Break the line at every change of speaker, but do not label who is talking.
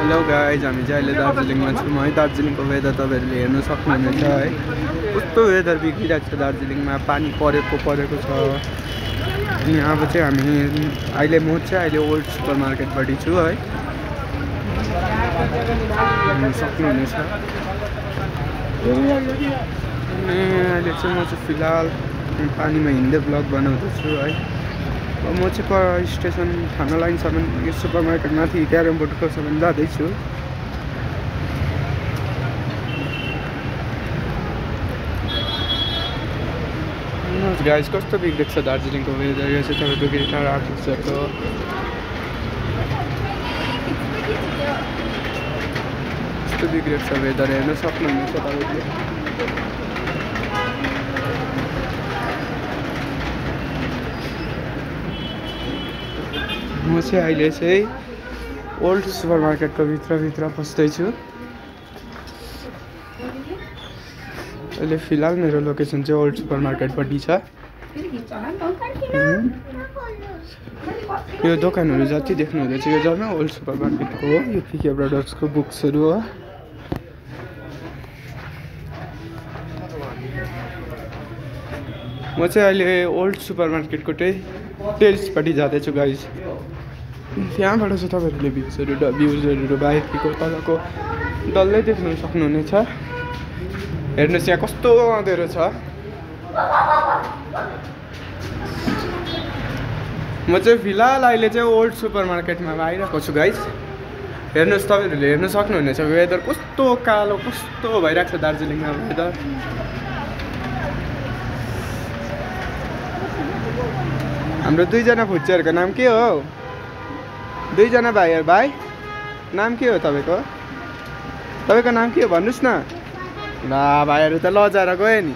Hello guys, हामी चाहिँ अहिले दार्जिलिङमा छौँ है। दार्जिलिङको वेदर तपाईँहरूले हेर्नु सक्नुहुनेछ है। कस्तो वेदर बिग्रिरहेको छ दार्जिलिङमा, पानी परेको छ। अनि अब चाहिँ म चाहिँ ओल्ड सुपर मार्केटपट्टि छु है, हेर्नु सक्नुहुनेछ। अनि अहिले चाहिँ म चाहिँ फिलहाल पानीमा हिँड्दै ब्लग बनाउँदैछु है। म चाहिँ पर स्टेसन थाना लाइनसम्म यो सुपर मार्केट माथि क्यारम बोर्डकोसम्म जाँदैछु। गाइस, कस्तो बिग्रेको छ दार्जिलिङको वेदर। यो चाहिँ तपाईँको गिटार आर्टिस्टहरूको कस्तो बिग्रेको छ वेदर, हेर्न सक्नुहुनेछ तपाईँले। म चाहिँ अहिले चाहिँ ओल्ड सुपर मार्केटको भित्र पस्दैछु। अहिले फिलहाल मेरो लोकेसन चाहिँ ओल्ड सुपर मार्केटपट्टि छ। यो दोकानहरू जति देख्नुहुँदैछ यो जम्मै ओल्ड सुपर मार्केटको हो। यो पिके ब्रदर्सको बुक्सहरू हो। म चाहिँ अहिले ओल्ड सुपर मार्केटको टेरिसपट्टि जाँदैछु गाइज। त्यहाँबाट चाहिँ तपाईँहरूले भ्युजहरू बाहिरको तलको डल्लै देख्नु सक्नुहुनेछ। हेर्नुहोस् यहाँ कस्तो अँध्यारो छ। म चाहिँ फिलहाल अहिले चाहिँ ओल्ड सुपर मार्केटमा आइरहेको छु गाइज। हेर्नुहोस्, तपाईँहरूले हेर्नु सक्नुहुनेछ वेदर कस्तो कालो कस्तो भइरहेको छ दार्जिलिङमा वेदर। हाम्रो दुईजना फुच्चेहरूको नाम के हो? दुईजना भाइ नाम के हो तपाईँको नाम के हो भन्नुहोस् न। ल भाइहरू त लजाएर गयो नि।